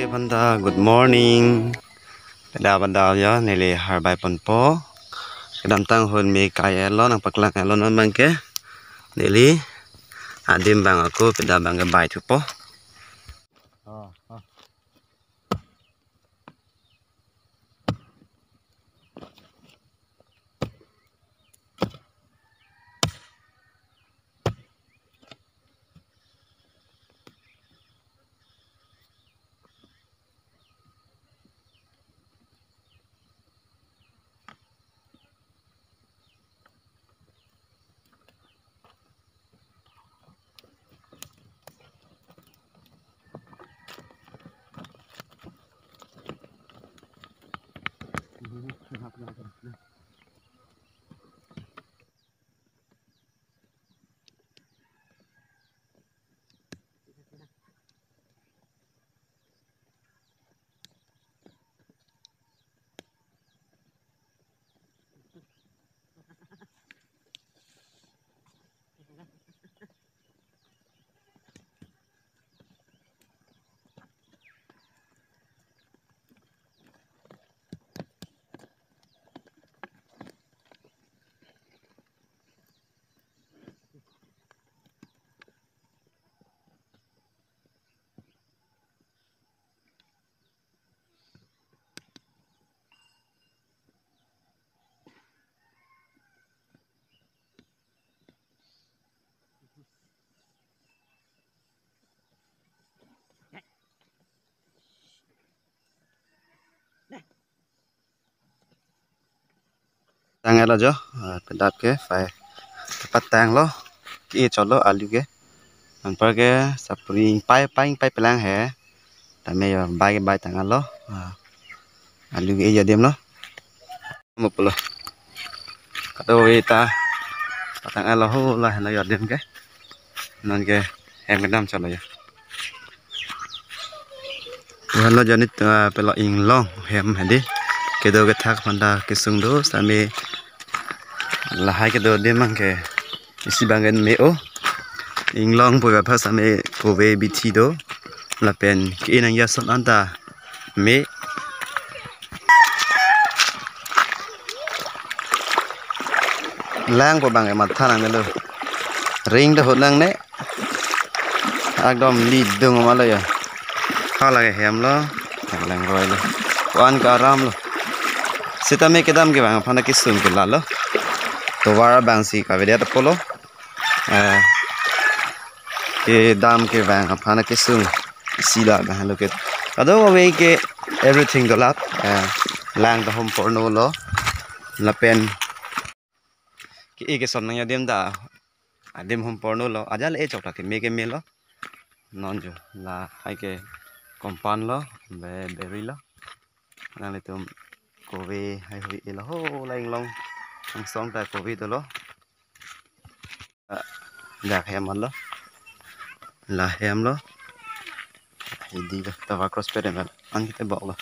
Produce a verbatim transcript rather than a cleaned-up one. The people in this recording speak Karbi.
Panda, good morning. Peda panda ya, neli harbai ponpo. Kedamtang ahut me kai-etlo, nangpaklang-etlo non abangke. Neli adim abang ako, peda abangke bai thupo. Tang-etlo jo, ah, pedat ke, pai. Tepat tanglo, ke-e chotlo alu ke. Anparke sapri pai, pai, pai pelang he. Tame ya, bai ke bai tang-etlo. Ah, alu ke-e adim lo. Mo pulo. Kadokave ta patang-etlo ho la henlo adim ke. Nonke hem kedam chotlo ya. Henlo ajoine, ah, pelo inglong hem hedi. Kedo kethak aphanta kesung do sitame lahai kedo adim abangke isi abangke me-o. Inglong pu aphan sitame kove bithi do. Lapen ke-e nangji ason anta me. Langpo abangke matha nangnelo. Ring ta ahut nangne. Ekdom lidung ma lo ya. Ha lake hem lo. Lang roi lo. Ko-an ke aram lo. Sitame kedam ke abang aphanta kesung ke lalo. Tovar abang si kavedet apotlo. Eh, kedam ke abang aphanta kesung. Isi la abang lo ke. Kadokave ke everything dolap. Eh, lang ta hum porno lo. Lapen ke-e keson nangji adim ta adim hum porno lo. Ajat le-e chok ta keme keme lo. Non jo lahai ke kompan lo, be beri lo. Nanglitum kove haihui e-lo ho, la inglong angsong ta kove dolo. Ah, dak hem lo. La hem lo. Hedi lo, tovar cross pet em lo. Angkete bok lo.